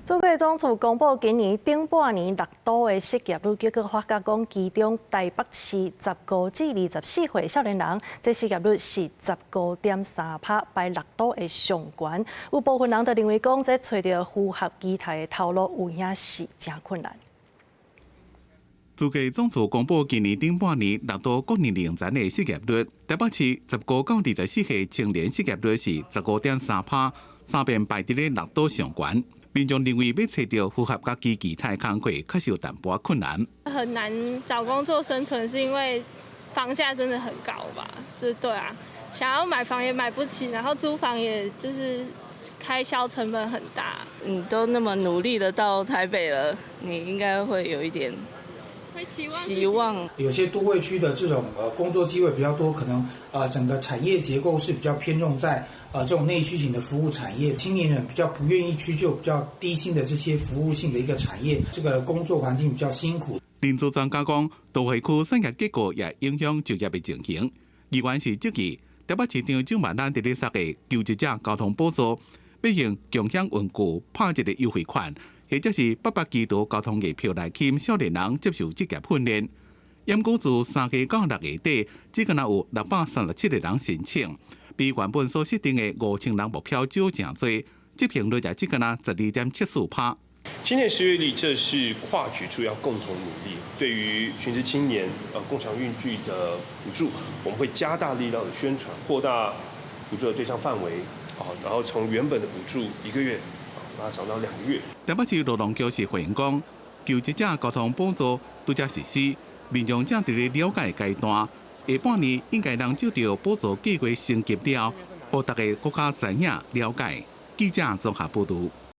主計總處公布今年頂半年六都的失業率，結果發覺講，其中台北市15至24歲少年人，這失業率是15.3趴，排六都的上懸。有部分人就認為講，這揣著符合期待的頭路，有影是誠困難。主計總處公布今年頂半年六都各年齡層的失業率，台北市15到24歲青年失業率是15.3趴，三遍排佇咧六都上懸。民眾認為欲揣著符合家己期待工課，確實有淡薄困難。很難找工作生存，是因為房價真的很高吧？這對啊，想要買房也買不起，然後租房也就是開銷成本很大。你都那麼努力的到台北了，你應該會有一點期望。有些都會區的這種工作機會比較多，可能整個產業結構是比較偏重在這種內需型的服務產業，青年人比較不願意去就比較低薪的這些服務性的一個產業，這個工作環境比較辛苦。人資專家講，都會區產業結構也影響就業的情形。議員是質疑，台北市長蔣萬安佇咧捒的求職者交通補助，欲用共享文具拍一個優惠券，或者是八八機動交通月票來吸引少年人接受職業訓練。毋過自3月到6月底，只敢若有637個人申請，比原本所設定的5000人目標少誠濟，執行率也只敢若12.74趴。青年失業率，這是跨局處要共同努力。對於尋職青年，共享運具的補助，我們會加大力度的宣傳，擴大補助的對象範圍，然後從原本的補助一個月，拉長到2個月。台北市勞動局是回應講，求職者交通補助拄才實施，民眾正佇咧了解階段，下半年應該能就著補助計劃升級了，予大家閣較知影了解。記者綜合報導。